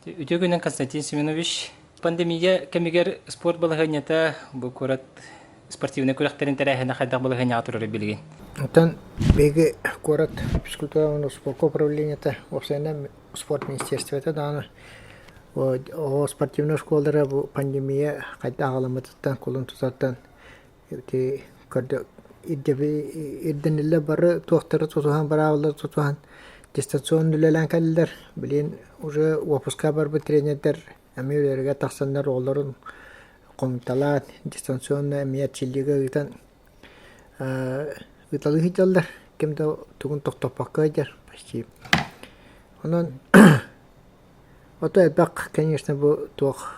Үтүө күнүнэн, Константин Семенович. Пандемия кэмигэр спорт балаһыанньата бу куорат спортивнай күрэхтэрин тэрээһинэ хайдах балаһыанньаҕа турарый билигин? Оттон биһиги куорат физкультура уонна спорка управлениета, уопсайынан спорт министерствота даҕаны оҕо спортивнай школалара бу пандемия хайдах аҕаламмытыттан, кулун тутартан ити көрдө ирдэниллэр бары туохтары тутуһан, быраабылары тутуһан дистанционно үлэлээн кэллилэр. Билигин уже уоппуска барбыт тренердэр эмиэ үлэлэригэр тахсаннар оҕолорун хомуталаан дистанционно эмиэ эрчиллиигэ ыытан ыыталыы сылдьаллар. Ким да тугун тохтоппокко сылдьар почти. Онон Ото элбэх, конечно, бу туох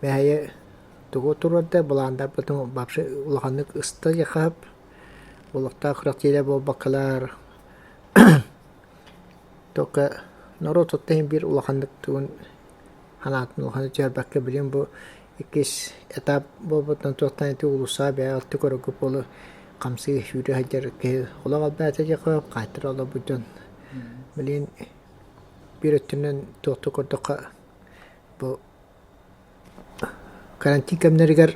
мэһэйи тугу туруорда, былааннарбытын вообще улаханнык ыста диэххэ сөп. Олохтоох күрэхтиилэр буолбаккалар только норуот оттон иһин биир улаханнык тугун санаатын улаханнык түһэрбэккэ билигин бу иккис этап буолбутунан туохтан ити уулуссаҕа бэйэ алты көрөргө буолу хамсыы сүүрэ сылдьар киһи олох элбээтэ диэххэ сөп, хаайтара олорбут дьон билигин Биир өттүнэн туохтуу көрдөххө, бу карантин кэмнэригэр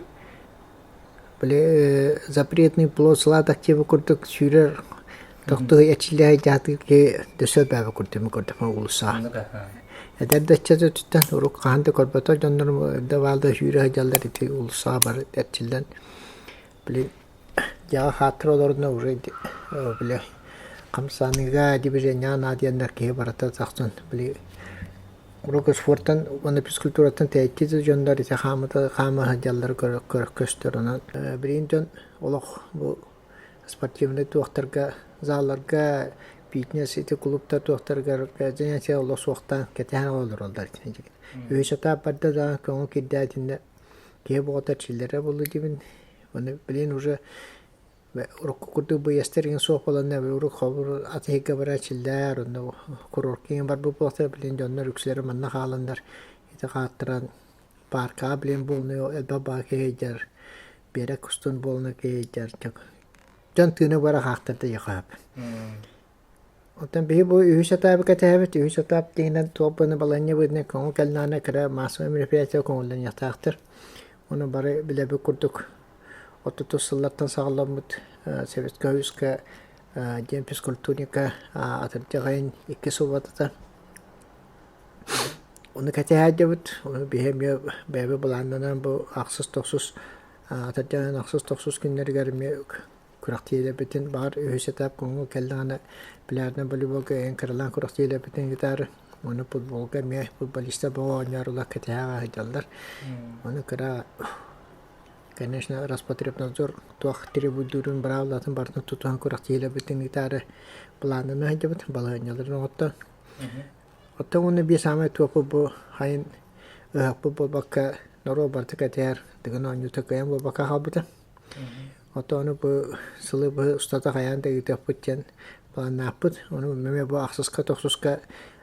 били запретный плод сладок диэбит курдук сүүрэр тохтуу эрчиллэ сылдьаатыы киһи дөссө элбээбит курдук көрдөххө уулуссаҕа. Эдэр да ыччат өттүттэн урут хаһан да көрбөтөх дьоннорум эрдэ баалда сүүрэ сылдьаллар ити уулуссаҕа бары эрчиллэн били Дьаҕа хааттара олордуна уже били хамсааныыга движениеҕа наадыйаннар киһи барыта тахсан били урукку спортан уонна физкультураттан тэйиччи да дьоннор ити хаамыта хаама сылдьаллара көстөр. Онон билигин дьон олох бу спортивнай туохтарга залларга фитнес ити клубтар туохтарыгар занятие олох суохтаан кэтэһэн олороллор. Үһүс этап барда да көҥүл кирдээтиннэ киһи буҕата эрчиллэрэ буолла диибин. Оны билигин уже урукку курдук быйастар игин суох буоланна урук холобур атыһыга барааччылар онно курорка игин барбыт буолтар билигин дьоннор үксүлэрэ манна хааланнар ити хааттаран паркаҕа билигин буолну элбэх баа киһи биэрэк устун буолну киһи дьон тыына бара хаахтарда яхаап. Оттон биһи бу үһүс этаабы кэтэһэбит. Үһүс этап диэнинэн туох быны балаһыанньа быһыытынан көҥүл кэллэҕинэ кыра массовай мероприятие көҥүллэниэхтээхтэр. Ону бары билэбит курдук 30 сыллартан саҕаламмыт Советскай Союзка диэн физкультурника атырдьах ыйын икки субботата. Ону кэтэһээдибит. Ону биһи эмиэ бэйэбит былааннанан бу ахсыс-тохсус атырдьах ыйын ахсыс-тохсус күннэригэр эмиэ күрэхтиилэрбитин баҕар үһүс этап көҥүл кэллэҕинэ пляжнай волейболга эҥин кыралаан күрэхтиилэрбитин гитары уонна футболга эмиэ футболистар бөҕө оонньоорулар кэтэһэ сылдьаллар. Ону кыра конечно Роспотребнадзор туох требуйдуурун быраабылатын барытын тутуһан күрэхтиилэрбитин гитары былааннана сылдьабыт балаһыанньаларын оҥоттон. Оттон уонна биир саамай туохпут бу хайын ыһыахпыт буолбакка норуот барыта кэтэһэр Дыгын оонньуута кыайан буолбакка хаалбыта. Оттон ону бу сылы быһа устата хайаан да ыытыахпыт диэн планнаахпыт. Ону эмиэ бу ахсыска, тохсуска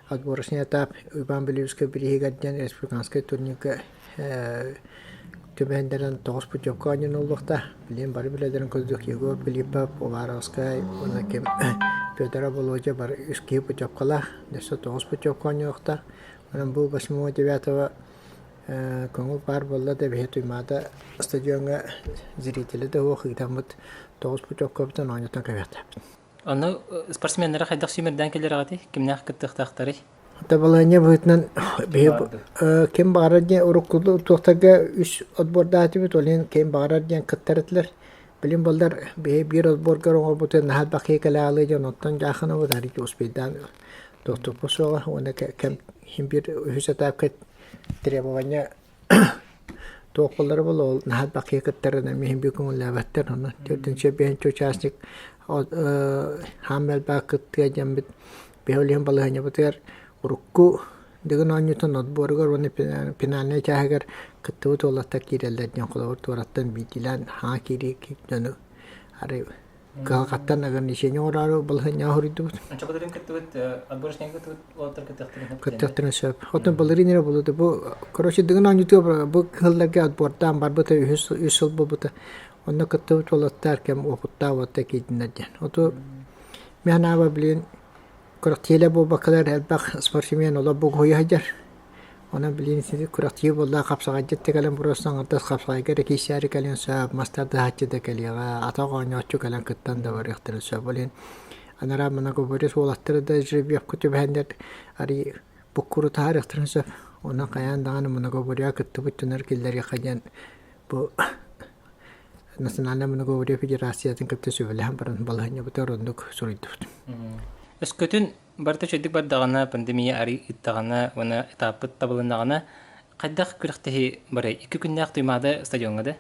отборочный этап Иван Белевскай бирииһигэр диэн республиканскай турнирга түбэһиннэрэн тоҕус путевка оонньонуллуохта. Билигин бары билэллэрин курдук Егор Филиппов, Уваровскай уонна ким Федоров Володя бары үс киһи путевкалаах. Өссө тоҕус путевка оонньуохтаах. Онон бу восьмого девятого Көҥүл баар буолла да биһи Туймаада стадиоҥҥа зрители да суох ыытаммыт тоҕус путевкабытын оонньотон кэбиһиэхтээхпит. Ону спортсменнары хайдах сүүмэрдээн кэлэрэҕитий? Кимнээх кыттыахтаахтарый? Табалаанньа быһыытынан биһи ким баҕарар диэн урукку туохтарга үс отбордаатыбыт, ол иһин ким баҕарар диэн кыттар этилэр. Билин буоллар биһи биир отборгар оҥорбутун наһаа элбэх киһи кэлэ аалыы диэн оттон дьаахынабыт арыйа успейдаан туохтууппут суоҕа уонна кэм иһин биир үһүс этапка требование туох буоллара буолуо ол наһаа элбэх киһи кыттарын эмиэ иһин биир көҥүллээбэттэр онно төрдүнчэ биэһинчэ участник хаам элбэх кыттыа диэммит биһи ол иһин балаһыанньабытыгар урукку Дыгын оонньуутун отборугар уонна финальнай чааһыгар кыттыбыт уолаттар киирэллэр диэн холобур туораттан биирдиилээн хаҥа киирии дьону арай Кыһалҕаттан ограничение оҥороору балаһыанньаҕа хоруйдубут. Ончо былырыын кыттыбыт отборочнайга кыттыбыт уолаттар кыттыахтарын сөп. Кыттыахтарын сөп. Оттон былырыын эрэ буолуо бу короче Дыгын оонньуутугар бу кыһылларга отбордаан барбыта үһүс үс сыл буолбута. Онно кыттыбыт уолаттар кэм уопуттаах уолаттар киирдиннэр диэн. Оту мин санаабар билигин күрэхтиилэр буолбаккалар элбэх спортсмен олор бугуһуйа сылдьар. Онон билигин ити күрэхтиир буолла хапсаҕайдьыт да кэлэн буруосан аҥардас хапсаҕайга эрэ киирсээри кэлиэн сөп, мас тардыһааччы да кэлиэҕэ, атах оонньооччу кэлэн кыттан да барыахтарын сөп. Ол иһин анараа многоборец уолаттары да жеребьевка түбэһэннэр арый буккуру таһаарыахтарын сөп. Онон хайаан даҕаны многоборьеҕа кыттыбыт дьоннор киллэриэххэ диэн бу Национальнай многоборье федерациятын кытта сүбэлэһэн баран балаһыанньабытыгар оннук суруйдубут. Өскөтүн барыта үчүгэйдик бардаҕына, пандемия арый ыыттаҕына уонна этаппыт табылыннаҕына, хайдах күрэхтэһии барай? Икки күннээх Туймаада стадиоҥҥа да?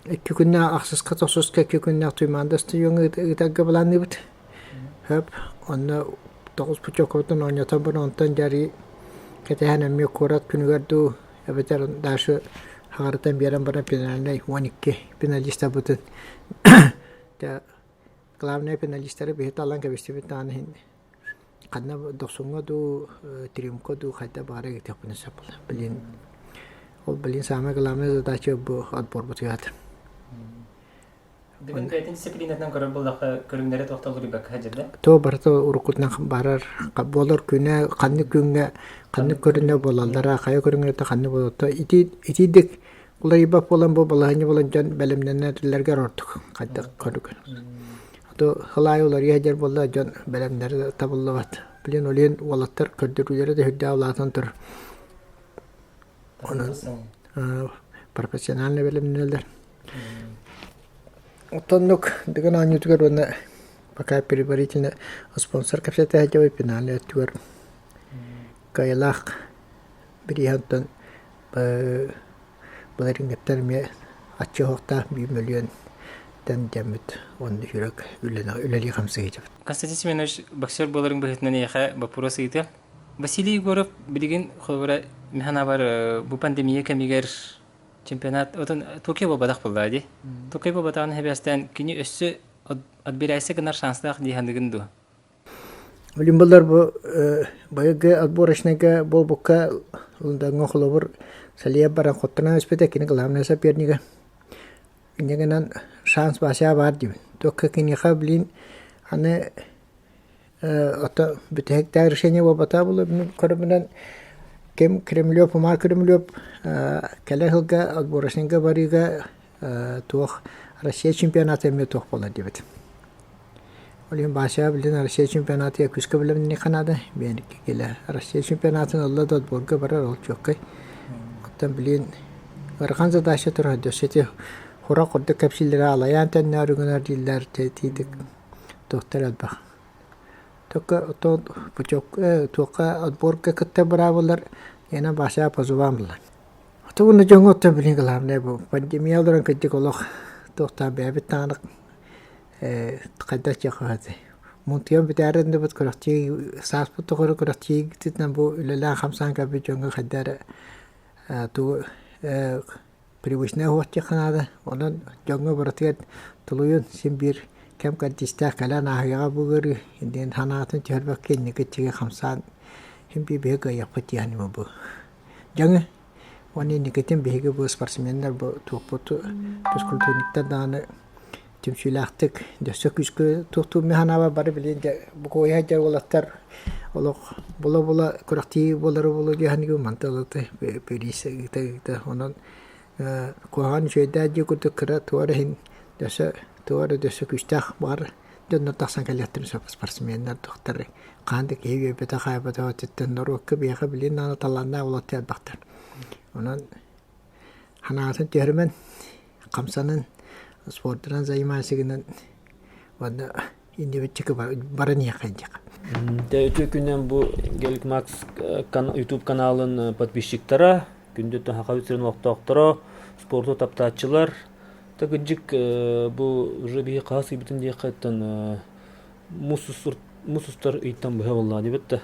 Икки күннээх ахсыска, тохсуска икки күннээх Туймаада стадиоҥҥа ыытарга былаанныыбыт. Хөп, онно тоҕус путевкабытын оонньотон баран, онтон дьарыы кэтэһэн эмиэ куорат күнүгэр дуу, эбэтэр дальше хаҕарытан биэрэн баран финальнай 12 финалистарбытын главное финалистары биһи талан кэбистибит даҕаны иһин ханна дохсуҥҥа дуу триумфка дуу хайда баара ыытыахпына сөп буолла блин ол блин самая главная задача бу отборбутугар Бүгүн бэйэтин дисциплинатынан көрөр буоллахха, көрүҥнэрэ туохта уларыйбакка сылдьар Туох барыта уруккутунан барар буолар күнэ ханнык күҥҥэ ханнык көрүҥэ буолаллара хайа көрүҥэ ханнык буолуо ити итиидик уларыйбат буолан бу балаһыанньа буолан дьон бэлэмнэнэллэригэр ордук хайдах көрүк а то сыл аайы уларыйа сылдьар буолла дьон бэлэмнэрэ табыллыбат блин ол иһин уолаттар көрдөрүүлэрэ да сүрдээх улаатан турар онон профессионально бэлэмнэнэллэр Оттоннук Дыгын оонньуутугар уонна пока предварительно спонсор кэпсэтэ сылдьабыт финальнай өттүгэр кыайыылаах бирииһэ онтон былырыыҥҥыттан эмиэ аччык оһохтоох биир мөлүйүөнтэн дьэммит уонна сүрэх үлэлии хамсыы сылдьабыт. Константин Семенович боксер буоларыҥ быһыытынан эйиэхэ боппуруос ыйытыам. Василий Егоров билигин холобура мин санаабар бу пандемия кэмигэр Чемпионат отон Токио буолбатах буоллаа дии. Токио буолбатаҕын эбээстээн кини өссө отбирайся гынар шанстаах дии саныгын дуо? Билин былар бу быйылгы отборочнайга буолбукка Лондоҥҥа холобур Салиев баран хотторон испитэ кини главный сопернига. Инньэ гынан шанс Вася баар диибин. Только киниэхэ блин аны Ото бүтэһиктээх решение буолбатаҕа буолуо көрөбүнэн ким Кремлев, Умар Кремлев кэлэр сылга отборочнайга барыыга туох Россия чемпионата эмиэ туох буолар диэбит. Ол иһин Вася билин Россия чемпионатыгар күүскэ бэлэмнэниэххэ наада. Биэники кэлэ Россия чемпионатын ылла да отборга барар ол чуоккай. Оттон билин ыарахан задача турар өссө ити хура курдук кэпсииллэрэ алайаан төннөөрү гынар дииллэр тиийдик туохтар элбэх. Только туохха отборга кытта быраабылар ена баша по зубам булар. Ото уонна дьоҥҥо оттон билин главное бу пандемия олорон кырдьык олох туохтаах бэйэбит даҕаны хайдах диэххэ мунтуйан бүтээрин да бут күрэхтии сааспыт тухары күрэхтиигитинэн бу үлэлээн хамсаан кэлбит дьоҥҥо хайда эрэ тугу привычнай уһуох диэххэ наада. Онон дьоҥҥо барытыгар тулуйун син биир кэм кэрдиистээх кэлэн ааһыаҕа бу ыарыы диэн санаатын түһэрбэккэ инники чиги хамсаан син биир биһиги кыайыахпыт диэн бу дьаҥы уонна инникитин биһиги бу спортсменнар бу туохпут физкультурниктар даҕаны түмсүүлээхтик өссө күүскэ туохтуур мин санаабар бары билигин дьэ бу куойа сылдьар уолаттар олох була-була күрэхтии буолары буолуо дии саныыбын мантан ылата пириис ыыта-ыыта онон куһаҕан үчүгэйдээх дии курдук кыра туох эрэ иһин өссө туох эрэ өссө күүстээх баҕар дьоннор тахсан кэлиэхтэрин сөп спортсменнар туохтар хаһан да киһи үөйбэтэх хаайбатах өттүттэн норуокка биһиэхэ билигин даҕаны талааннаах уолаттар элбэхтэр онон Ханаатын түһэрмэн, хамсанан, спордунан занимайся гынан уонна иннибитчики баран иһиэххэ диэх. Дьэ үтүө күнүнэн бу Гелик Макс YouTube каналын подписчиктара, күндү Сахабыт сирин олохтоохторо, спорту таптааччылар. Та кырдьык бу уже биһи хаһыс ыйбытын диэххэттэн муус устар ыйтан быһа буоллаҕа диэбит да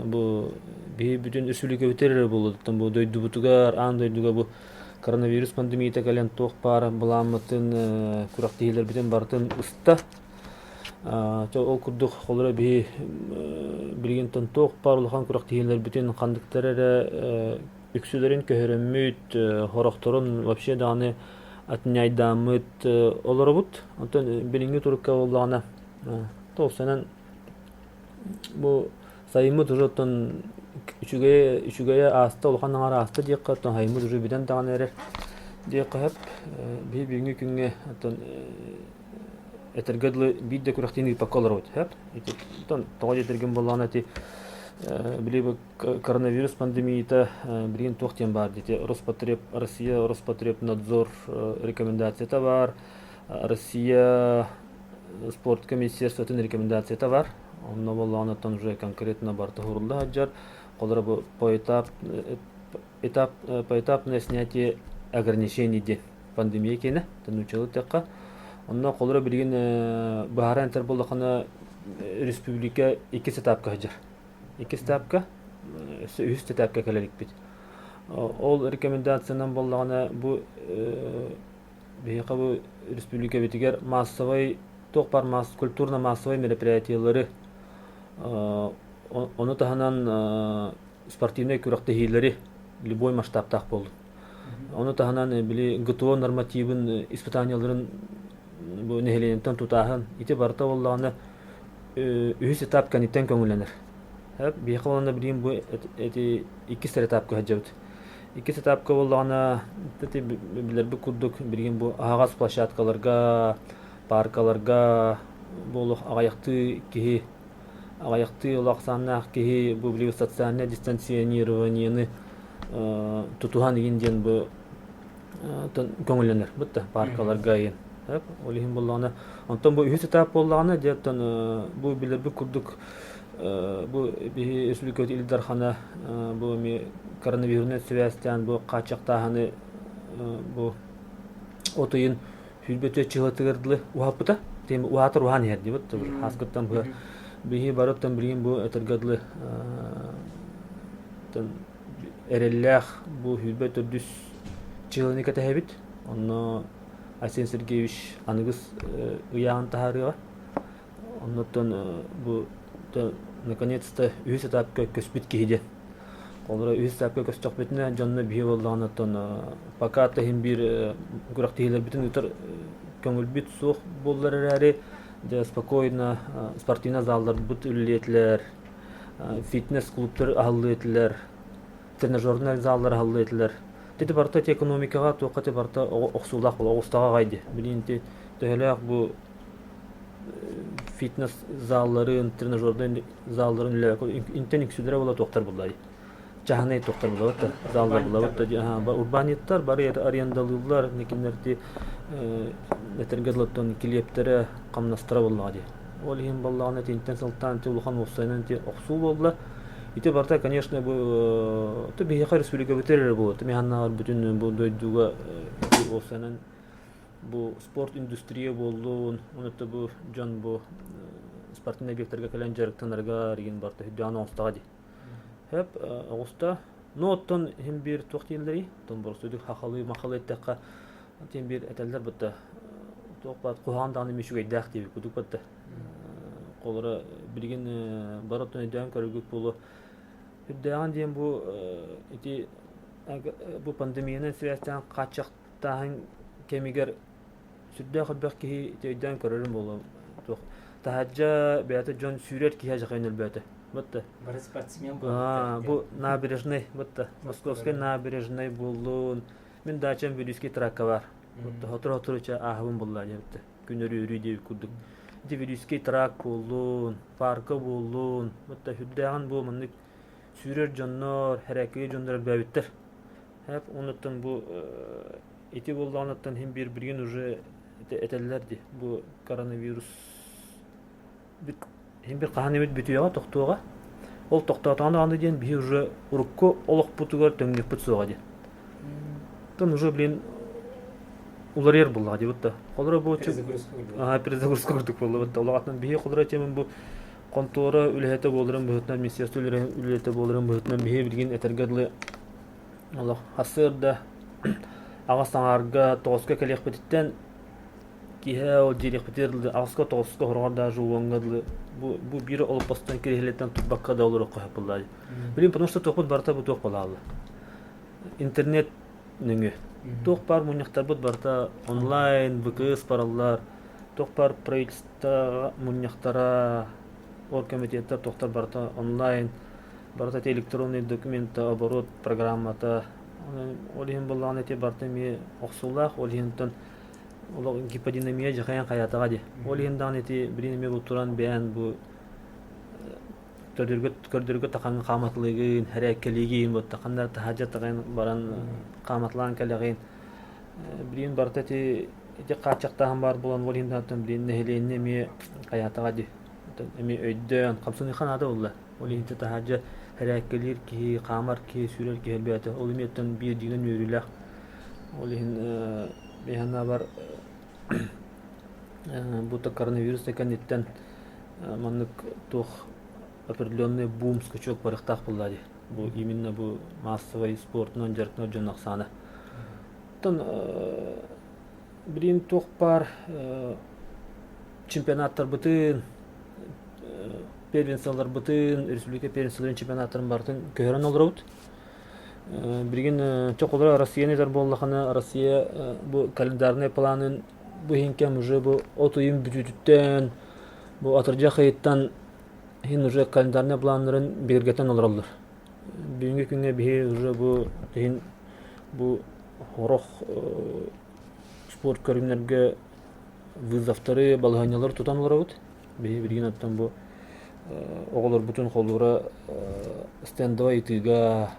бу биһи бүтүн өрөспүүбүлүкэбитигэр эрэ буолуоттан бу дойдубутугар аан дойдуга бу коронавирус пандемията кэлэн туох баар былааммытын күрэхтэһиилэрбитин барытын ыста ол курдук холоро биһи билигин туох баар улахан күрэхтэһиилэрбитин ханныктар эрэ үксүлэрин көһөрөммүт сорохторун вообще даҕаны атньайдааммыт олоробут онтон билиҥҥи турукка буоллаҕына Тоҕусанан бу сайыммыт уже оттон үчүгэйэ үчүгэйэ ааста, улахан аҥара ааста диэххэ, оттон хайыммыт уже бүтэн даҕаны эрэр диэххэ сөп. Биһи бүгүҥҥү күҥҥэ оттон этэргэ дылы биир да күрэхтиини ыыппакка олоробут. Сөп. Оттон тоҕо диэтэргин буоллаҕына ити били бу коронавирус пандемията билигин туох диэн баар дии Роспотреб Россия Роспотребнадзор рекомендацията баар Россия спортка министерствотын рекомендацията бар. Онно буоллаҕына уже конкретно барыта уһурулла сылдьар. Холобура бу поэтап, этап, поэтапное снятие ограничений диэн пандемия киэнэ, нууччалыы эттэххэ. Онно холобура билигин быһааран этэр буоллаххына республика иккис этапка сылдьар. Иккис этапка, өссө үһүс этапка кэлэ иликпит. Ол рекомендациянан буоллаҕына бу Биһиэхэ бу республикабытыгар массовай туох баар масс культурно-массовай мероприятиелары ону таһынан спортивнай күрэхтэһиилэри любой масштабтаах буоллун. Ону таһынан били ГТО нормативын испытаниеларын бу нэһилиэнньэттэн тутааһын ити барыта буоллаҕына үһүс этап кэнниттэн көҥүллэнэр. Биһиэхэ уонна билигин бу эти иккис этапка сылдьабыт. Иккис этапка буоллаҕына, ити билэрбит курдук, билигин бу аһаҕас площадкаларга, паркаларга буолуох аҕыйахтыы киһи, аҕыйахтыы олох ахсааннаах киһи бу билигин социальнай дистанционированиены тутуһан игин диэн бу көҥүллэнэр бытта паркаларга игин. Ол иһин буоллаҕына, онтон бу үһүс этап буоллаҕына, дьэ оттон бу билэрбит курдук бу биһи Республикабыт Ил Дархана бу эми коронавирунан сибээстээн бу хааччахтааһыны бу от ыйын 24 чыһылатыгар дылы уһаппыта. Тем уһаатар уһаан иһэр диэбит. Хааскыттан бу биһи барыттан билигин бу этэргэ дылы эрэллээх бу 24 чыһыланы кэтэһэбит. Онно Айсен Сергеевич аныгыс ыйааҕын таһаарыаҕа. Оннуттан бу наконец-то үһүс этапка көспүт киһи диэн. Холобура үһүс этапка көстөхпүтүнэ дьонно биһи буоллаҕына оттон пока иһин биир күрэхтэһиилэрбитин ыытар көҥүлбүт суох буоллар эрээри дьэ спокойно спортивнай залларбыт үлэлиэтилэр, фитнес-клубтар аһыллыа этилэр, тренажернай заллар аһыллыа этилэр. Ити барыта ити экономикаҕа туохха ити барыта охсуулаах буолла, оҕустаҕа аҕай дии. Билигин ити төһөлөөх бу фитнес залларын, тренажернай залларын үлэлээбэккэ интэн үксүлэрэ буола туохтар буллай. Чаһынай туохтар буллабыт да, заллар буллабыт да, урбаанньыттар бары арендалыыллар, кинилэрти этэргэ дылыттан килиэптэрэ, хамнастара буоллаҕа дии. Ол иһин буоллаҕына итинтэн сылтаан ити улахан уопсайынан ити охсуу буолла. Ити барыта, конечно, бу биһиэхэ республикабытыгар эрэ буолуо. Миһаннааҕар бүтүн бу дойдуга уопсайынан бу спорт индустрия буоллун, онута бу дьон бу спортивнай объектарга кэлэн дьарыктанарга регин барыта үрдээн оҥостоҕо дии. Хөп, оҕуста. Ну оттон иһин биир туох дииллэрий? Оттон боростуйдук хахалыы махалыы эттэххэ, тиэн биир этэллэр бытта туох баат куһаҕан даҕаны эмиэ үчүгэйдээх диэбит курдук батта. Холоро билигин бары оттон өйдөөн көрөргүт буолуо. Үрдээҕин диэн бу ити бу пандемиянан сибээстээн хааччахтааһын кэмигэр сүрдээх элбэх киһи ити өйдөөн көрөрүм буолуо туох таһырдьа бэйэтэ дьон сүүрэр киһи адьахайын өлбөөтө бытта бары спортсмен бу набережный бытта московскай набережный буоллун мин дачам Вилюйский тракка бар бытта сотору сотору ааһабын булла диэбитте күн өрүү өрүү диэбит курдук ити Вилюйский трак буоллун парка буоллун бытта сүрдээҕин бу маннык сүүрэр дьоннор хэрээккигэ дьоннор элбээбиттэр Хэп онуттан бу ити буоллаҕыттан иһин биир билигин уже этэллэр дии бу коронавирус иһин бир хаһан эмит бүтүөҕэ тохтуоҕа ол тохтоотоҕуна даҕаны диэн биһи уже урукку олохпутугар төҥнүөхпүт суоҕа диэн Оттон уже блин уларыйар буоллаҕа дии бутта холоро бу перезагрузка курдук буолла бутта олоҕатынан биһи холоро темын бу хонтуора үлэһитэ буоларын быһыытынан министерство үлэһитэ буоларын быһыытынан биһи билигин этэргэ дылы олох сарсыарда аҕыс аҥаарга тоҕуска кэлиэхпититтэн киэһэ ол дьиэлиэхпитигэр дылы аҕыска тоҕуска хороҕор даже уоҥҥа дылы бу бу биир олоппостон кириэһилэттэн турбакка да олоруохха сөп буоллаа билин потому что туохпут барыта бу туох буолаалла интернет нөҥүө туох баар мунньахтарбыт барыта онлайн ВКС бараллар туох баар правительство мунньахтара оргкомитеттар туохтар барыта онлайн. Барыта ити электронный документа, оборот программата. Ол иһин буоллаҕына ити барыта эмиэ охсуулаах, ол иһин олох гиподинамия дьахайан хайаатаҕа дии. Ол иһин даҕаны ити билин эмиэ бу туран бэйэн бу көрдөргө көрдөргө тахаҥ хааматылыгын, хэрээккэлиигин, вот ханна таһаадьа таҕын баран хааматылаан кэлэҕин. Билин барыта ити ити хааччахтааһын баар буолан ол иһин даҕаны билин нэһилиэнньэ эмиэ хайаатаҕа дии. Эмиэ өйдөөн хамсаныахха наада буолла. Ол иһин таһаадьа хэрээккэлиир киһи, хаамар киһи, сүүрэр киһи элбээтэ. Ол эмиэттэн биирдиинэн үөрүүлээх. Ол иһин мин санаабар бу коронавирус да кэнниттэн маннык туох определенный бум скачок барыахтаах буолла дии. Бу именно бу массовай спортунан дьарыктанар дьон ахсаана. Оттон билигин туох баар чемпионаттарбытын, первенстволарбытын, республика первенстволарын чемпионаттарын барытын көһөрөн олоробут. Билигин чоколоро Россияны этэр буоллахына, Россия бу календарнай планын бу иһин кэм уже бу от ыйын бүтүүтүттэн, бу атырдьах ыйыттан иһин уже календарнай планнарын бигэргэтэн олороллор. Бүгүҥҥү күҥҥэ биһи уже бу иһин бу сорох спорт көрүҥнэргэ вызовтары, балаһыанньалары тутан олоробут. Биһи билигин оттон бу оҕолорбутун холуура стендовай ытыыга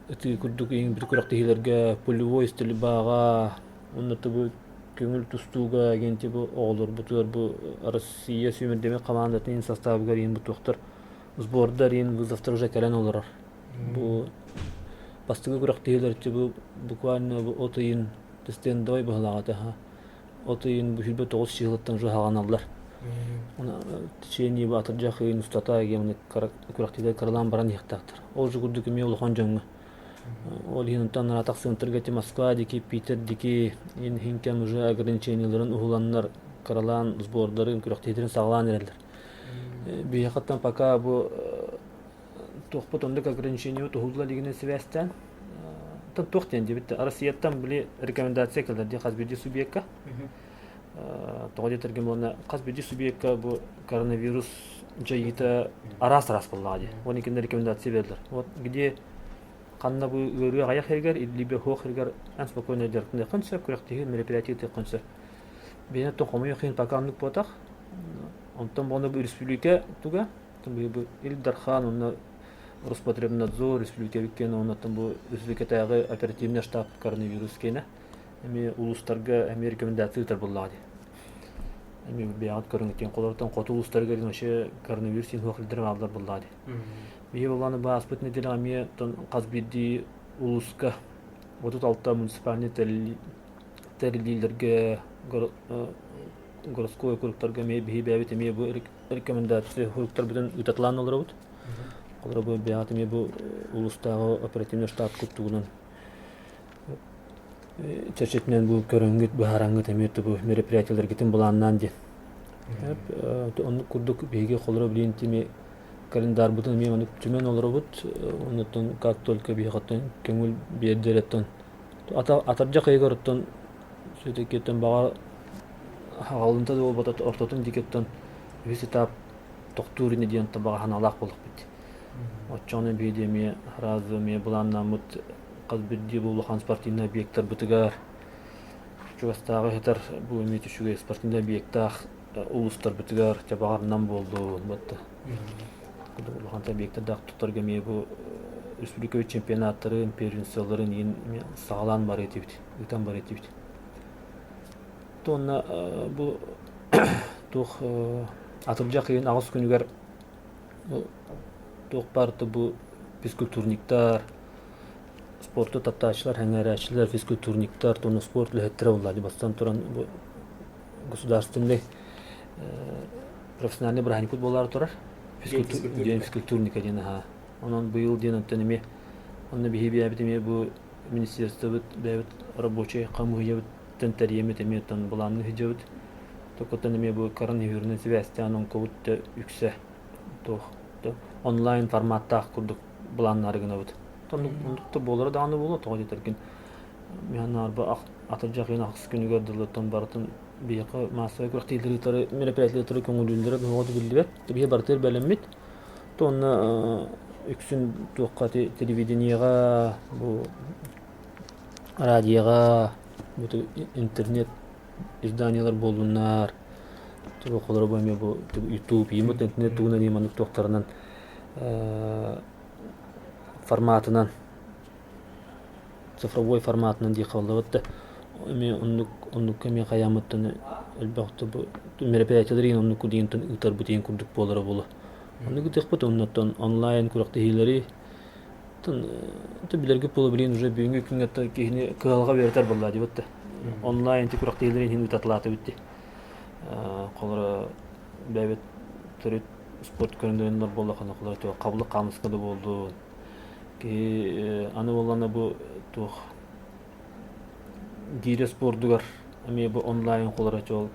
ытыы курдук иҥпит күрэхтэһиилэргэ пулевой стрельбаҕа уонна бу көҥүл тустууга генти бу оҕолорбутугар бу Россия сүүмэрдэммит хамаандатын састаабыгар иин бу туохтар сбордар иин вызовтар уже кэлэн олорор. Бу бастакы күрэхтэһиилэр бу буквально бу от ыйын стендовай быһылааҕа этэ От ыйын 29 чыһылыттан уже хаҕаналлар. Течение атырдьах ыйын устата күрэхтиилэр кыралаан баран иһиэхтээхтэр. Ол же курдук эмиэ улахан дьоҥҥо. Ол иһин онтон аратах центрга ити Москва дики, Питер дики иһин кэм уже ограничениеларын уһуланнар кыралаан сбордарын, күрэхтиилэрин саҕалаан эрэллэр. Биһиэхэттэн пока бу туохпут оннук ограничениебыт уһулла илигинэн сибээстээн туох диэн диэбит Россияттан били рекомендация кэлэр дии хас биирдии субъекка тоҕо диэтэргин уонна хас биирдии субъекка бу коронавирус дьайыыта араас-араас буоллаҕа дии уонна кинилэр рекомендация бердилэр вот где ханна бу ыарыы аҕыйах иһигэр либо суох иһигэр эн спокойно дьарыктаныаххын сөп күрэхтэһии мероприятие ыытыаххын сөп биһиэнэ хомойуох иһин пока оннук буотах онтон буону бу республика туга Бу Ил Дархан уонна Роспотребнадзор республикабыт уонна бу республикатааҕы оперативный штаб коронавирус киэнэ эмиэ улуустарга эмиэ рекомендация ыытар буоллаҕа дии. Эмиэ бэйэҕит көрүҥүттэн холортон хоту улуустарга вообще коронавирус иһин суох илдьэр бааллар буоллаҕа дии. Биһи буоллаҕына бу ааспыт нэдиэлэҕэ эмиэ хас биирдии улууска 36 муниципальнай тэриллиилэргэ городской округтарга эмиэ биһи бэйэбит эмиэ бу рекомендация суруктарбытын ыытаталаан олоробут. Олору бу бэйэҕит эмиэ бу улуустааҕы оперативный штаб куттугунан чэрчитинэн бу көрөҥҥүт, быһаараҥҥыт эмиэ бу мероприятиеларгытын былааннаан диэн. Оннук курдук биһиги холоро билин тими календарбытын эмиэ маннык түмэн олоробут. Оннуттан как только биһиэхэттэн көҥүл биэрдэр атырдьах ыйыгар оттон Сүөтэкиэттэн баҕа аҕалынта да буолбата ортотун диэкиттэн үһүс этап тохтуур ини диэн баҕа санаалаах буоллахпыт. Оччоҕуна биһиги эмиэ сразу эмиэ былааннааммыт хас биирдии бу улахан спортивнай объектарбытыгар чугастааҕы сытар бу эмиэ үчүгэй спортивнай объектаах улуустарбытыгар чэ баҕарынан буоллун батта улахан объектардаах туттарга эмиэ бу республика чемпионаттарын первенстволарын иин саҕалаан барыы этибит ыытан барыы этибит. Уонна бу туох атырдьах ыйын аҕыс күнүгэр туох баарта бу физкультурниктар, спорту таптааччылар, сэҥээрээччилэр, физкультурниктар, уонна спорт үлэһиттэрэ буолла бастан туран бу государственный профессиональный бырааһынньыкпыт буолаары турар. День физкультурника диэн аһаа. Онон быйыл диэн оттон эмиэ онно биһи бэйэбит эмиэ бу министерствобыт бэйэбит рабочай хамыыһыйабыттан тэрийэммит эмиэ оттон былаанныы сылдьабыт. Токоттон эмиэ бу коронавирунан сибээстээн оҥкобут да үксэ туох онлайн форматтаах курдук былааннаары гынабыт. Оннук да буолара даҕаны буолуо тоҕо диэтэргин миһаннаарба атырдьах ыйын ахсыс күнүгэр дылыттан барытын биһиэхэ массовай күрэхтэһиилэри мероприятиелары көҥүлүүллэрэ тоҕо да биллибэт. Биһи барытыгар бэлэммит. Онно үксүн туохха телевидениеҕа, бу радиоҕа, бу интернет изданиелар буоллуннар, туох бу эмиэ бу YouTube, интернет тугунан маннык туохтарынан форматынан цифровой форматынан диэххэ буоллабыт да эмиэ оннук оннукка эмиэ хайааммыттан элбэх мероприятиелар иһин оннук диэнтэн ыытарбыт иһин курдук буолара буолуо. Оннук ыытыахпыт оннуттан онлайн күрэхтэһиилэри билэргит буолуо билигин уже бүгүҥҥү күҥҥэ киһини кыһалҕа үөрэтэр буолла диэбит да. Онлайн күрэхтэһиилэри иһин ыытаталаатыбыт дии. Холоро бэйэбит төрүт спорт көрүҥнэрин буоллаххына холоро хабылык хаамыска да буоллун Киһи аны буоллаҕына бу туох гиирэ спордугар эмиэ бу онлайн холоро чуол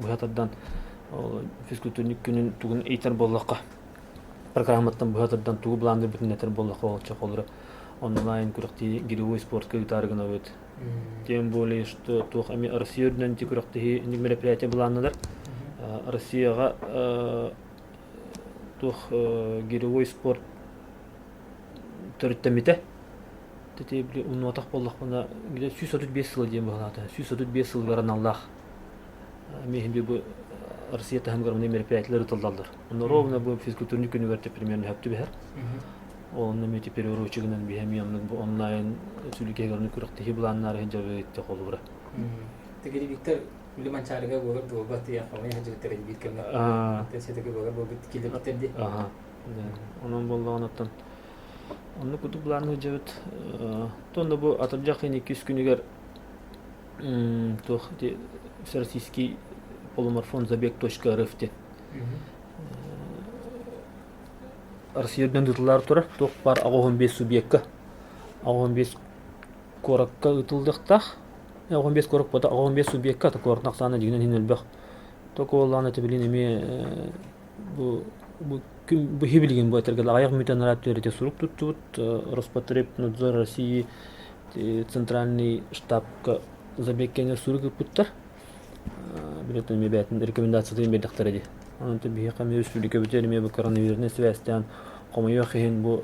быһа тардан физкультурник күнүн тугун ыйтар буоллахха программаттан быһа тардан тугу былаанныырбытын этэр буоллахха ол холоро онлайн күрэхтии гиревой спортка ыытаары гынабыт. Тем более, что туох эмиэ Россия үрдүнэн ити күрэхтэһии мероприятие былааннанар. Россияҕа туох гиревой спорт төрүттэммитэ. Ити били умнубатах буоллахпына, где 135 сыла диэн быһалаата. 135 сылыгар аналлаах эмиэ бу Россия таһымыгар маны мероприятиелар ытыллаллар. Онно ровно бу физкультурник күнүгэр те примерно хөп түбэһэр. Онно эмиэ теперь уручугунан биһэ эмиэ оннук бу онлайн сүлүкэһигэр күрэхтэһии былааннаары дьабыт холобура. Тигири Виктор Үлэ манчаарыга буолар буолбат диэн хомуйа сылдьыбыттар биир кэмҥэ. Сэтиги буолар буолбут киллэрбиттэр дии. Аха. Онон буоллаҕына оттон оннук курдук былаан сылдьабыт. Онно бу атырдьах ыйын иккис күнүгэр туох ити Всероссийский полуморфон забег точка рф диэн Россия үрдүнэн ыытыллар турар туох баар 85 субъекка 85 куоракка ыытыллыахтаах. 15 куорат буолта 15 субъекка куоратын ахсаана дьиҥинэн иһин элбэх. Только буоллаҕына ити билигин эмиэ бу бу күн бу билигин бу этэргэ аҕыйах мүнүүтэ анараа өттүгэр ити сурук туттубут Роспотребнадзор России центральный штабка забег кэннигэр сурук ыыппыттар. Билетин эмиэ бэйэтин рекомендациятын биэрдэхтэрэ дии. Онон биһиэхэ эмиэ республикабытыгар эмиэ бу коронавирусный сибээстээн хомойуох иһин бу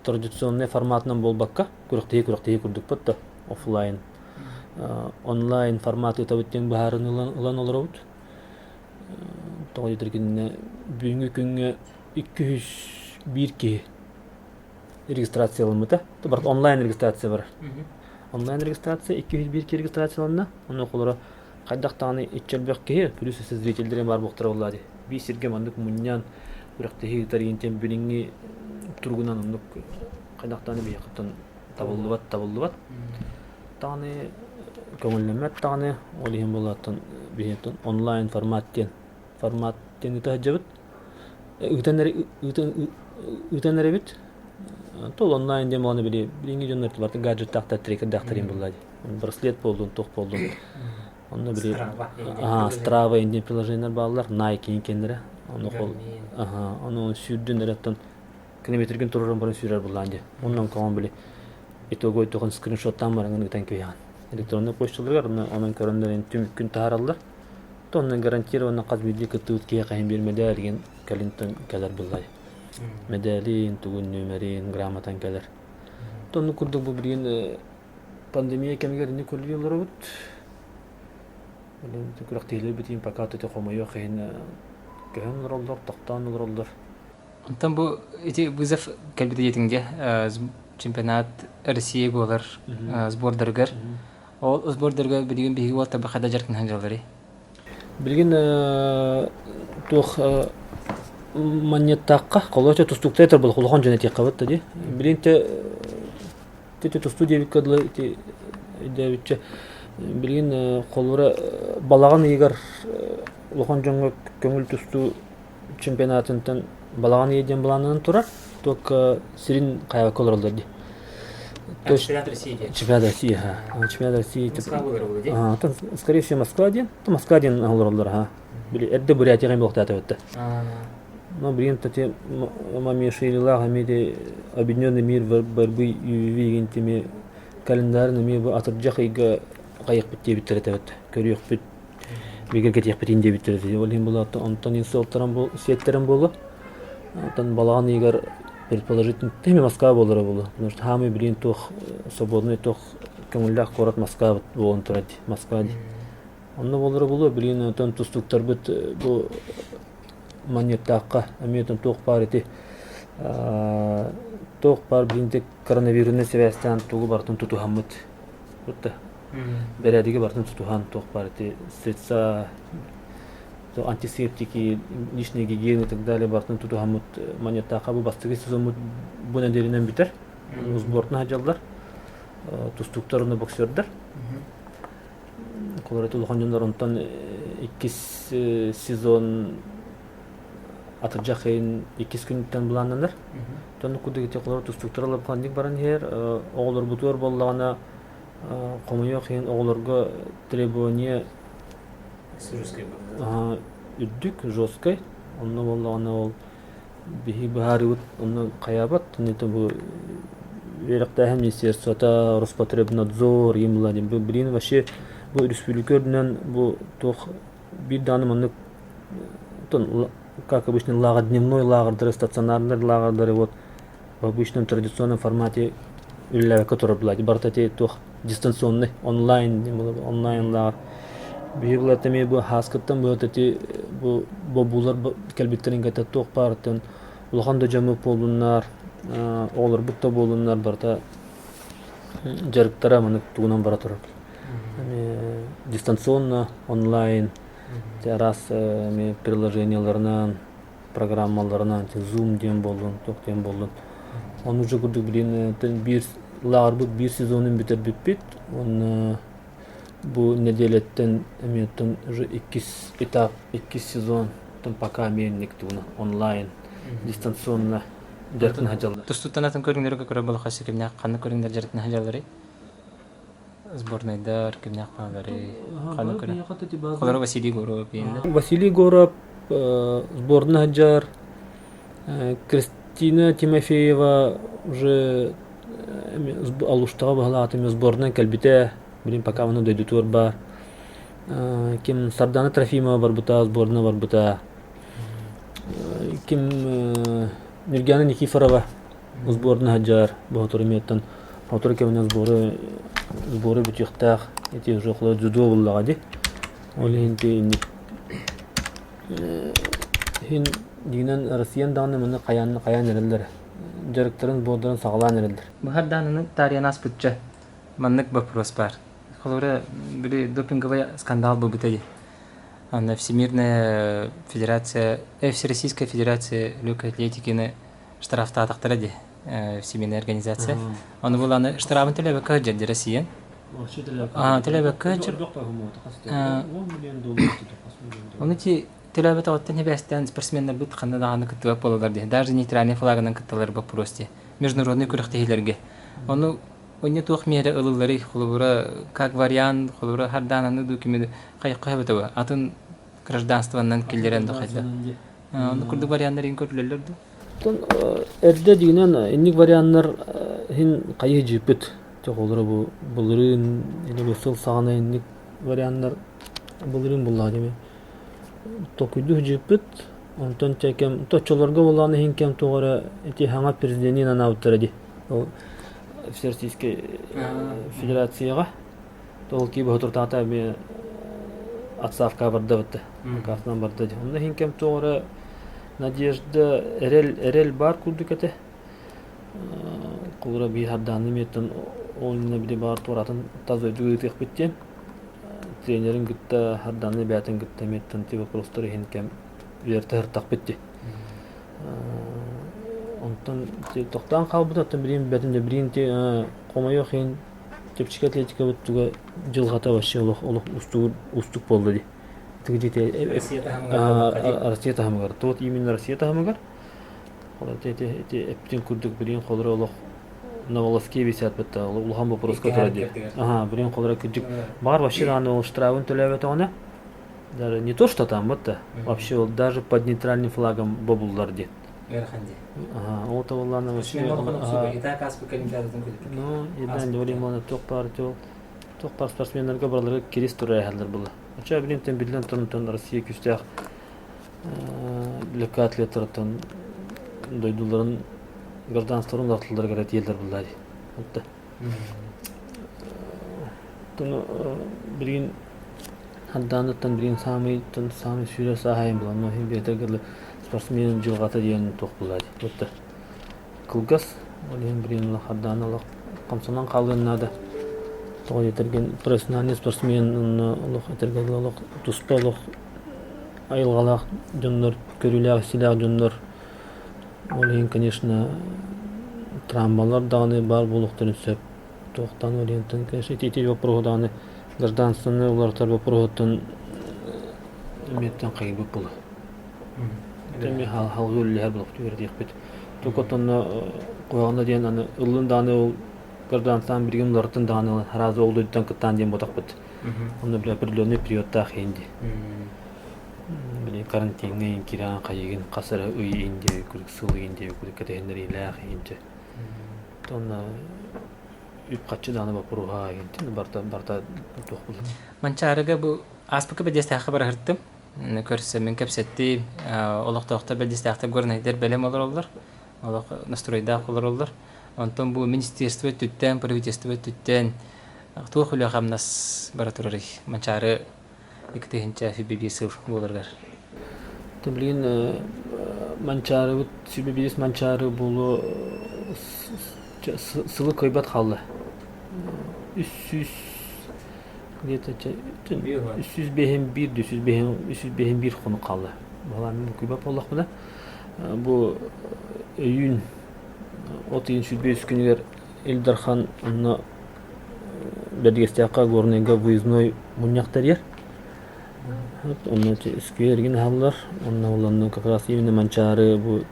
традиционнай форматынан буолбакка, күрэхтэһии-күрэхтэһии курдукпут да офлайн онлайн формат ыытабыт диэн быһаарыыны ылан олоробут. Тоҕо диэтэр кинини бүгүҥҥү күҥҥэ 201 киһи регистрацияламмыта. Барыта онлайн регистрация барар. Онлайн регистрация 201 киһи регистрацияланна. Онно холоро хайдах даҕаны иччи элбэх киһи, плюс зрителлэрин баар буолуохтара буоллаа дии. Биир сиргэ маннык мунньан күрэхтэһии ыытар иинтэн билиҥҥи туругунан оннук хайдах даҕаны биһиэхэттэн табыллыбат табыллыбат даҕаны көҥүллэммэт даҕаны ол иһин буолааттан биһиэттэн онлайн формат диэн формат диэн ыыта сылдьабыт ыытан ыытан ыытан эрэбит ол онлайн диэн буолан били билиҥҥи дьоннор барыта гаджеттаахтар трекердаахтар иһин буоллаа дии браслет буоллун туох буоллун онно били Strava диэн приложениелар бааллар Nike кэннэрэ ону ону сүүрдүн эрэ оттон километргин тураран баран сүүрэр буллаан дии оннон көҕөн били итого итоҕун скриншоттаан бараҥын ыытан кэбиһэҕин электроннай почталарыгар онон көрөннөр түмүккүн таһаараллар то онно гарантированно хас биирдии кыттыбыт киһи хаһан биир мэдээлигин кэлин кэлэр буллай мэдээлин тугун нүөмэрин грамотан кэлэр то оннук курдук бу билигин пандемия кэмигэр инник көрдүү олоробут күрэхтэһиилэрбитин пока хомойуох иһин көһөн олороллор тохтоон олороллор Онтон бу ити вызов кэлбит диэтиҥ дьэ чемпионат Россия буолар сбордарыгар. Ол сбордарга билигин биһиги уолаттарбыт хайдах дьарыктанан дьалларый? Билигин туох манньыттаахха холуоча тустууктар этэр буолуох улахан дьон этиэххэ бат дии. Билигин те те тустуу диэбиккэ дылы ити өйдөөбүччэ билигин холобура балаҕан ыйыгар улахан дьоҥҥо көҥүл тустуу чемпионатынтан балаҕан ыйа диэн былааннанан турар. Только сирин хайабакка олороллор дии. Чемпионат России диэн. Чемпионат России, ха. Чемпионат России. Москва буолар дии. А, скорее всего Москва диэн. Москва диэн олороллор, ха. Били эрдэ Бурятияҕа буолуохтаата бытта. Но билигин тати Мамишвилилаах эмиэ де Объединенный мир борьбы ЮВ теми календарын эмиэ бу атырдьах ыйга хайыхпыт диэбиттэр этэ Көрүөхпүт бигэргэтиэхпитин диэбиттэрэ. Ол иһин буолаатта онтон ин сыалтаран сиэттэрэн буолуо. Оттон балаҕан ыйыгар предположительно эмиэ Москва буолара буолуо. Потому что хаамыы билигин туох свободный туох көҥүллээх куорат Москва буолан турар дии. Москва дии. Онно буолара буолуо билигин оттон тустууктарбыт бу Манньыаттаахха эмиэ оттон туох баар ити туох баар билигин коронавирунан сибээстээн тугу барытын тутуһаммыт Бутта бэрээдэги барытын тутуһан туох баар ити средства антисептики, личной гигиены и так далее барытын тутуһаммыт Манньыаттаахха бу бастакы сезоммут бу нэдиэлэнэн бүтэр. Сбортна сылдьаллар. Тустууктар уонна боксердар. Колорит улахан дьоннор онтон иккис сезон атырдьах ыйын иккис күнүттэн былааннанар. Оннук курдук ити оҕолор тустууктар лапханник баран иһэр. Оҕолорбутугар буоллаҕына хомойуох иһин оҕолорго требование үрдүк, жесткай. Онно буоллаҕына ол биһи быһаарыыбыт онно хайаабат. Это бу үөрэхтээһин министерствота, Роспотребнадзор, им диэн бу билигин вообще бу республика үрдүнэн бу туох биир даҕаны маннык как обычно лааҕыр дневной лааҕырдары, стационарнай лааҕырдары вот в обычном традиционном формате үлэлээбэккэ турар былаати барыта ити туох дистанционный онлайн онлайн лааҕыр биһиги былаат эмиэ бу хааскыттан бу ити бу бобуулар кэлбиттэрин кытта туох баарыттан улахан да дьоммут буоллуннар оҕолорбут да буоллуннар барыта дьарыктара маннык тугунан бара турар дистанционно онлайн араас эмиэ приложениеларынан программаларынан Zoom диэн буоллун туох диэн буоллун ону уже курдук билин биир лааҕырбыт биир сезонун бүтэрбиппит уонна бу нэдиэлэттэн эмиэ уже иккис этап иккис сезон пока эмиэ инник тугуна онлайн дистанционно дьарыктана сылдьаллар. Тустууттан атын көрүҥнэргэ көрөр буоллахха кимнээх ханнык көрүҥнэр дьарыктана сылдьалларый? Сборнайдар кимнээх баалларый? Ханнык көрүҥ? Холоро Василий Егоров Василий Егоров сборная сылдьар. Кристина Тимофеева уже Алуштаҕа баһылаата эмиэ сборынан кэлбитэ. Билин пока ону дойдутугар баар. Ким Сардана Трофимова барбыта, сборная барбыта. Ким Нюргиана Никифорова сборная сылдьар. Боотур эмиэттэн сотору кэминэн сборы сборы бүтүөхтээх. Ити уже около дзюдо буллаҕа дии. Ол иһин инник иһин дьиҥинэн Россиян даҕаны маны хайаан хайаан эрэллэр. Дьарыктарын сбордарын саҕалаан эрэллэр. Быһардаананы таарыйан ааспычча маннык вопрос баар. Холобура, били допинговый скандал буолбута дии. Аны Всемирная Федерация, Всероссийская Федерация легкой атлетикины штрафтаатахтара дии Всемирная организация. Ону буланы штрафын төлөбөккө сылдьар дии Россия. Төлөбөккө сылдьар. Ону ти төлөбөтөҕүттэн хибээстээн спортсменнарбыт ханна даҕаны кыттыбат буолаллар дии. Даже нейтральный флагынан кытталлар боппуруос дии. Международный күрэхтэһиилэргэ. Ону Онньо туох миэрэ ылылларый, холобура, как вариант, холобура, хардаананы дуу кими хайахха сөбөтө атын гражданствонан киллэрэн да хайда. Оннук курдук варианнар иһин көрүлэллэр дуу? Оттон эрдэ дигинэн инник варианнар иһин хайыы дьииппит. Холобура бу былырыын или сыл саҕана инник варианнар былырыын буллаҕа дии. Толкуйдуу дьииппит. Онтон кэм оччолорго буоллаҕына иһин кэм туох эрэ ити хаҥа президенин анаабыттара дии. Ол Всероссийскай Федерацияҕа ол киһи соторутааҕыта эмиэ отставкаҕа барда бытта картынан барда дии. Онно иһин кэм туох эрэ надежда эрэл эрэл баар курдук этэ. Холобура биир хардаанны эмиэттэн ол иннинэ били баар туоратын тас дойдуга ыытыахпыт диэн тренерин кытта хардаанны бэйэтин кытта эмиэттэн ти вопростар иһин кэм үөртэ сыртахпыт дии. Онтон тохтоон хаалбыта, оттон билигин билбэтим да билигин хомойуох иһин чэпчэки атлетикабыт туга дьылҕата вообще олох олох устук устук буолла дии. Россия таһымыгар. Вот именно Россия таһымыгар. Ити эппитин курдук билигин холоро олох на волоске висят бытта улахан вопроска турар дии. Ага, билигин холоро кырдьык баар вообще даҕаны ол штрафын төлөөбөтөҕүнэ Даже не то, что там, вот вообще вот даже под нейтральным флагом бобуллар диэн. Ыарахан дии. Ага, ол табыллаана вообще. Ну, еден Дорим туох баар туох баар спортсменнарга барылары кирис турар эһэллэр была. Оча билин биллэн туран Россия күүстээх легкоатлеттартан. дойдуларын гражданстволарын улааталларыгар этиэллэр буллаа дии. Отта. Оттон билигин Хардааныттан билигин саамай саамай сүүрэр сааһайын булан, иһин биэтэргэ спортсмен дьылҕата диэн туох буллаа дии. Отта. Кылгас, ол иһин билигин Хардааны олох хамсанан хаалыан наада. Тоҕо диэтэргин профессиональный спортсмен онно олох этэргэ дылы олох туспа олох айылҕалаах дьоннор, көрүүлээх-истиилээх дьоннор. Ол иһин, конечно, травмалар даҕаны баар буолуохтарын сөп. Туохтан ол иһин, конечно, ити ити боппуруоһу даҕаны гражданствоны уларытар боппуруоһуттан эмиэттэн хайыыбыт буолуо. Эмиэ халҕыы үллэһэр буолуохтуу үөрэтиэхпит. Тук отонно куһаҕана диэн аны ыллын даҕаны ол гражданствоны билигин уларыттын даҕаны сразу ол дойдуттан кыттаан диэн буотахпыт. Онно били определенный периодтаах иһин дии. Били карантиҥҥа иһин кирэҕин хайыгын хас эрэ ый иһин диэби курдук сыл иһин диэби курдук кэтэһиннэриилээх иһин дьэ. Онно үп-харчы даҕаны боппуруоһа иһин барыта барыта туох булла. Манчаарыга бу ааспыкка бэдиэстээххэ бараһыртым. Көрсөммүн кэпсэттим. Олохтоохтор бэдиэстээхтэр горнайдар бэлэм олороллор. Олох настройдаах олороллор. Онтон бу министерство өттүттэн, правительство өттүттэн туох үлэ-хамнас бара турарый? Манчаары 2021 сыл буоларыгар. Билигин Манчаарыбыт сүбэ биэс Манчаары буолуо сылы кыайбат хаалла. 300 где-то 305 1 305 1 хонук хаалла. Балаан кыйбат буоллахпына бу өйүүн от ыйын 105 күнүгэр Ил Дархан онно Бэрдигэстээххэ Горнайга выездной мунньах тэрийэр. Онно скверигин аһаллар. Онно онно как раз именно Манчаары бу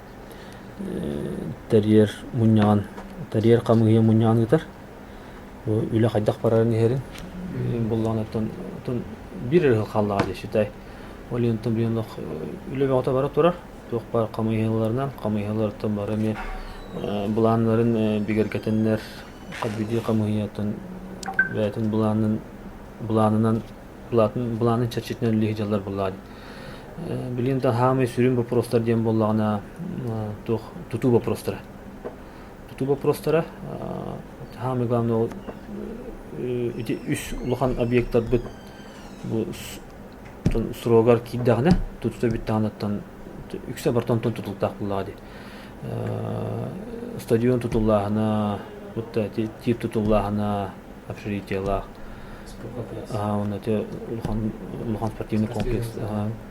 тэрийэр мунньаҕын, тэрийэр хамыыһыйа мунньаҕын ыытар. Бу үлэ хайдах барарын иһэрин буллаҕына оттон оттон биир эрэ хааллаҕа дии считай. Ол иһин оттон билигин олох үлэ бөҕөтө бара турар. Туох баар хамыыһыйаларынан, хамыыһыйалартан бары эмиэ былааннарын бигэргэтэннэр хас биирдии хамыыһыйаттан бэйэтин былаанын былаанынан былаанын чэрчитинэн үлэлии сылдьаллар буоллаҕа дии. Билигин да саамай сүрүн боппуруостар диэн буоллаҕына туох тутуу боппуруостара. Тутуу боппуруостара саамай главное ол ити үс улахан объектарбыт бу срогар киирдэҕинэ тутута бүттэҕинэ оттон үксэ барыта онтон тутулуктаах буоллаҕа дии. Стадион тутуллааһына, вот тип тутуллааһына, общежитиелаах, уонна ити улахан улахан спортивный комплекс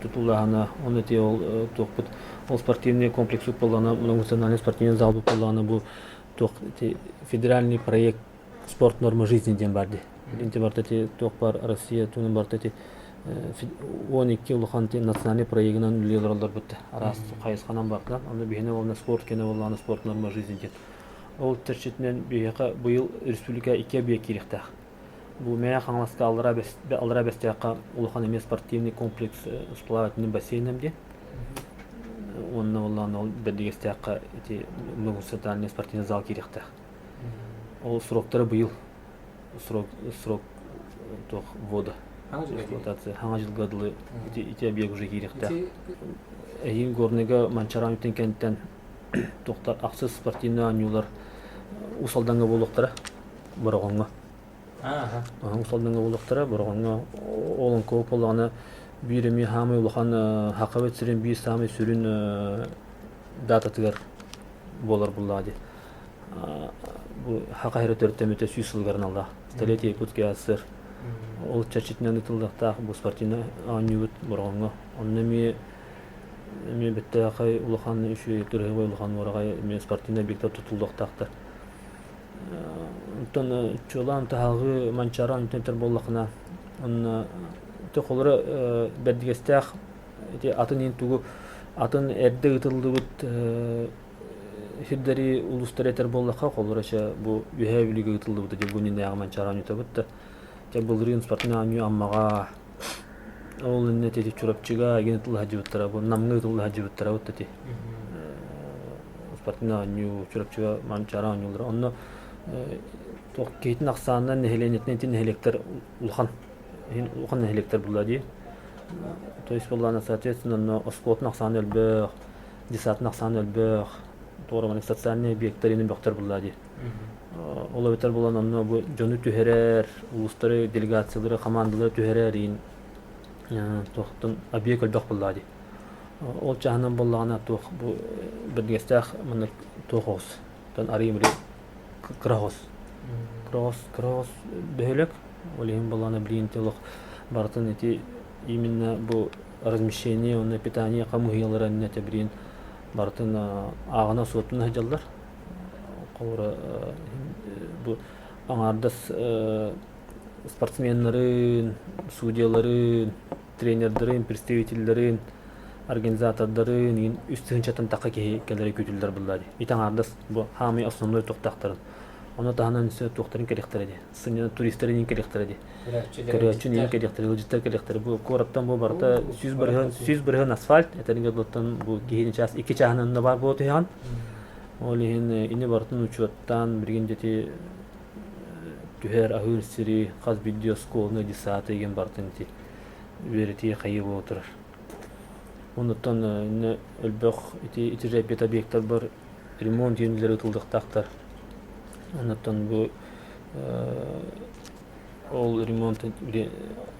тутуллааһына, уонна ити ол туохпут ол спортивный комплекс буоллаҕына, многонациональный спортивный зал буоллаҕына бу туох ити федеральный проект спорт норма жизни диэн баар дии. Инти барыта ити туох баар Россия туһунан барыта ити 12 улахан национальный проегынан үлэлии олороллор бутта. Араас хайысханан барытынан. Онно биһиэнэ уонна спорт кэнэ буоллаҕына спорт норма жизни диэн. Ол чэрчитинэн биһиэхэ быйыл республика икки объект киириэхтээх. Бу Мэҥэ Хаҥаласка Аллараа Бэстээххэ улахан эмиэ спортивный комплекс с плавательным бассейном диэн. Уонна буоллаҕына ол Бэрдигэстээххэ ити многофункциональный спортивный зал киириэхтээх. Ол сроктара быйыл срок срок туох ввода эксплуатация хаҥа дьылга дылы ити ити объект уже киириэхтээх. Эһиил Горныйга Манчараан бүтэн кэнниттэн туохтар ахсыс спортивный оонньуулар Уус Алдаҥҥа буолуохтара Бороҕоҥҥо. Уус Алдаҥҥа буолуохтара Бороҕоҥҥо олоҥхо буоллаҕына биир эмиэ саамай улахан Сахабыт сирин биир саамай сүрүн дататыгар буолар буоллаҕа дии. Бу Саха сирэ төрүттэммитэ 100 сылыгар аналлаах Столетие Якутской АССР. Ол чэрчитинэн ыытыллыахтаах бу спортивнай оонньуубут Бороҕоҥҥо. Онно эмиэ эмиэ бэттээхэй улахан үчүгэй кыраһыабай улахан уораҕай эмиэ спортивнай объектар тутуллуохтаахтар. Онтон чуолаан таһаҕы Манчаары оонньуутун буоллаххына, онно холоро бэрдигэстээх ити атын иһин тугу атын эрдэ ыытыллыбыт сирдэри улуустары этэр буоллахха, холобура чэ бу Үөһээ Бүлүүгэ ыытыллыбыта дьэ бу иннинээҕи Манчаары оонньуутабыт да чэ былырыын спортивнай оонньуу Аммаҕа ол иннинэ ити Чурапчыга игин ытылла сылдьыбыттара бу Намҥа ытылла сылдьыбыттара вот ити спортивнай оонньуу Чурапчыга Манчаары оонньуулара онно туох киһитин ахсаанынан нэһилиэнньэтинэн ити нэһилиэктэр улахан улахан нэһилиэктэр булла дии то есть буоллаҕына соответственно онно оскуолатын ахсаана элбэх десантын ахсаана элбэх. Туора социальный объектар ини бөхтөр булла дии. Ол эбэтэр булан онно бу дьону түһэрэр, улуустары, делегациялары, командалары түһэрэр иин туохтан объект элбэх булла дии. Ол чаһынан буоллаҕына туох бу бэрдигэстээх маннык туох оҕус. Тон арыйым кыра оҕус. Кыра оҕус, кыра оҕус бөһүөлэк. Ол иһин буоллаҕына билигин олох барытын ити именно бу размещение уонна питание хамыыһыйалара иннэ билигин барытын ааҕына суоттуна сылдьаллар. Холобура бу аҥаардас спортсменнарын, судьяларын, тренердарын, представителлэрин, организатордарын игин үс тыһыынчаттан тахха киһи кэлэрэ күүтүллэр буолла дии. Ити аҥаардас бу хаамый основной туохтаахтарын. Ону таһынан туохтарын кэлиэхтэрэ дии. Сынньана туристар иин кэлиэхтэрэ дии. Көрөөччү иин кэлиэхтэрэ, ыалдьыттар кэлиэхтэрэ. Бу куораттан бу барыта 100% 100% асфальт. Этэрингэ дылыттан бу киһини час икки чааһынан да баар буола түһэҕин. Ол иһин ини барытын учуоттаан билигин дьэти түһэр аһыыр сири хас биирдии оскуоланы десаты игин барытын ити үөрэтии хайыы буола турар. Онуттан инне элбэх ити ити репет объектар ремонт диэнилэр ытылдыктаахтар. Онуттан бу ол ремонт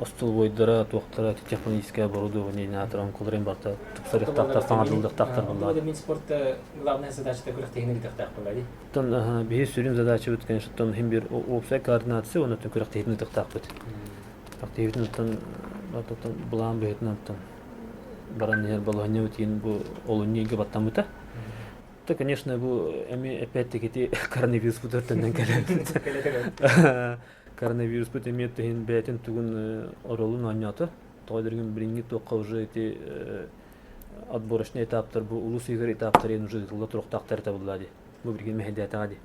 остолобуойдара, туохтара технологическое оборудование аатыран куларын барыта тупсарыахтаахтар, саҥардыллыахтаахтар буоллаҕа. Мин спортта главная задача күрэхтэһиини ыытыахтаах буолла дии. Оттон биһи сүрүн задачабыт, конечно, оттон иһин биир уопсай координация уонна күрэхтэһиитин ыытыахтаахпыт. Күрэхтэһиибитин оттон оттон былаан быһыытынан оттон баран иһэр балаһыанньабыт иһин бу олунньу ыйга баттаммыта. То, конечно, бу эми опять-таки коронавирус өртөннөн кэлэн. Коронавируспут эмиэ иһин бэйэтин тугун оруолун оонньоото. Тоҕо дэргин билиҥҥи туохха уже ити отборочный этаптар бу улус ыйыгар этаптар иһин уже ыытылла туруохтаахтар этэ буолла дии. Бу билигин мэһэйдээтэҕэ дии.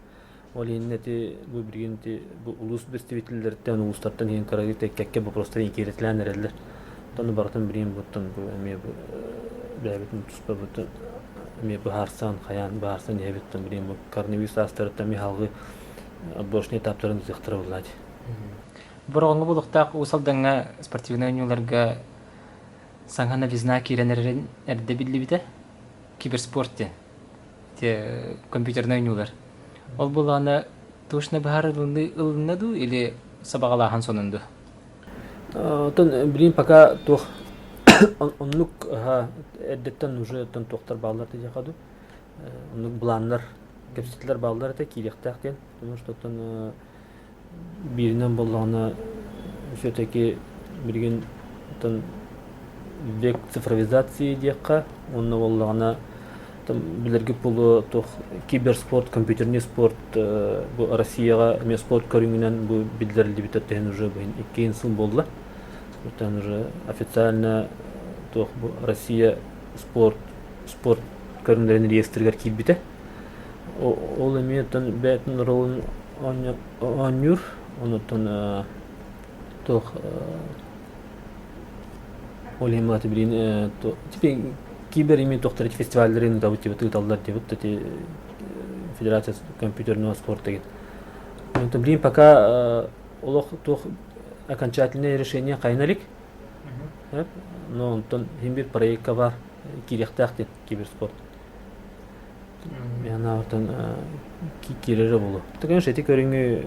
Ол иһин ити бу билигин ити бу улуус представителлэриттэн улуустартан иһин кырагы кэккэ вопростар киирэтилээн эрэллэр. Ону барытын билигин буттан бу эмиэ бу бэйэбитин туспа бутун эмиэ быһаарсан хайаан быһаарсан иһэбиттэн билигин бу коронавирус аастарыттан эмиэ салгыы отборочный этаптарын ыытыахтара буолла дии. Бороҕоҥҥо буолуохтаах Уус Алдаҥҥа спортивнай оонньууларга саҥа новизна киирэн эрэрин эрдэ биллибитэ. Киберспорт диэн. Ити компьютернай оонньуулар. Ол буоллаҕына точно быһаарылыныы ылынна дуу или сабаҕалааһын сонун дуу? Оттон билигин пока туох оннук эрдэттэн уже оттон туохтар бааллар диэххэ дуу оннук былааннар кэпсэтилэр бааллар этэ киириэхтээх диэн потому что оттон бииринэн буоллаҕына все-таки билигин оттон век цифровизации диэххэ уонна буоллаҕына билэргит буолуо туох киберспорт компьютерный спорт бу Россияҕа эмиэ спорт көрүҥүнэн бу биллэриллибитэ төһөн уже бу иккиэн сыл буолла оттон уже официально туох бу Россия спорт спорт көрүҥнэрин реестригэр киирбитэ ол эмиэ оттон бэйэтин ролун оонньуур онуттан туох ол иһин былаты билигин теперь кибер именно туохтар фестивалларын ыытабыт диэбит ыыталлар диэбит эти федерация компьютерного спорта деген онтон билигин пока олох туох окончательное решение хайна илик но онтон иһин бир проектка бар киириэхтээх диэн киберспорт Мин киирэрэ буолуо. Конечно, ити көрүҥү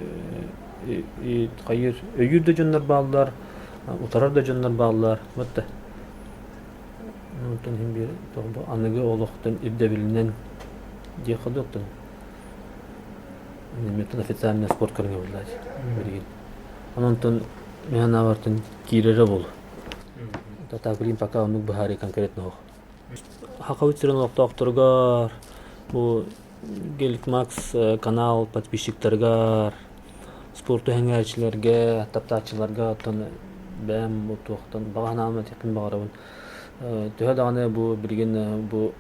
хайыыр өйүүр да дьоннор бааллар, утарар да дьоннор бааллар. Вот да. Онтон иһин биир аныгы олохтон ирдэбилинэн диэххэ дуу оттон официальный спорт көрүҥэ буолла билигин. Онон мин санаабар киирэрэ буолуо. Так билигин пока оннук быһаарыы конкретно суох. Сахабыт сирин олохтоохторугар бу Геликмакс канал подписчиктарыгар, спорту сэҥээрээччилэргэ, таптааччыларга оттон бэйэм бу туохтан баҕа санаам этиэхпин баҕарабын. Төһө даҕаны бу билигин бу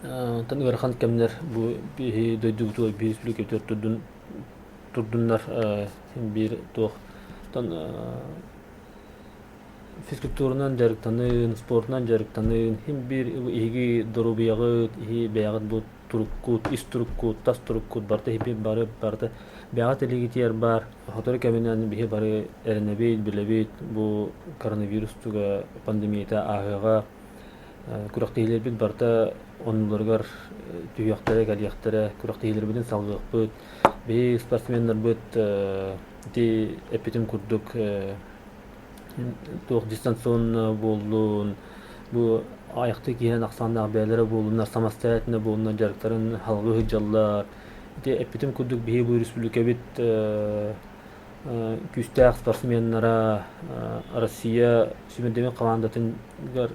оттон ыарахан кэмнэр бу биһи дойдубутугар биир республикабытыгар турдун турдуннар биир туох оттон Физкультуранан дьарыктанын, спортунан дьарыктанын, иһин биир эһиги доруобуйаҕыт, иһи бэйэҕит бу туруккут, ис туруккут, тас туруккут барыта иһи бары барыта бэйэҕит илиигитигэр баар. Сотору кэминэн биһи бары эрэнэбит, билэбит бу коронавирус туга пандемията ааһыаҕа. Күрэхтэһиилэрбит барыта оннуларыгар түһүөхтэрэ, кэлиэхтэрэ, күрэхтэһиилэрбитин салгыахпыт. Биһиги спортсменнарбыт ити эппитим курдук туох дистанционно буоллун, бу айахтыы киһинэн ахсааннаах бэйэлэрэ буоллуннар, самостоятельно буоллуннар дьарыктарын салгыы сылдьаллар. Ити эппитим курдук биһиги бу республикабыт күүстээх спортсменнара Россия сүүмэрдэммит хамаандатыгар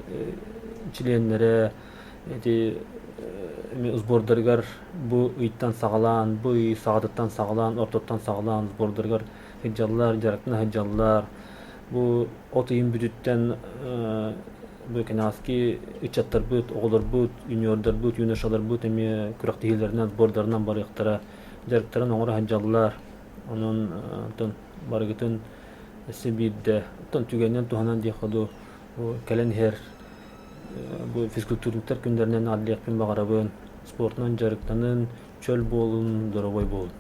чилиэннэрэ ити сбордарыгар бу ыйтан саҕалаан, бу ый саҕатыттан саҕалаан, ортоттон саҕалаан сбордарыгар сылдьаллар, дьарыктана сылдьаллар. Бу от ыйын бүтүттэн бу кэнэҕэски ыччаттарбыт, оҕолорбут, юниордарбыт, юношаларбыт эмиэ күрэхтэһиилэринэн, сбордарынан барыахтара, дьарыктарын оҥоро сылдьаллар. Онон оттон барыгытын өссө биирдэ оттон түгэнинэн туһанан диэххэ дуу, бу кэлэн иһэр бу физкультурниктар күннэринэн адлиэхпин баҕарабын. Спортунан дьарыктанын, чөл буолун, доруобай буолун.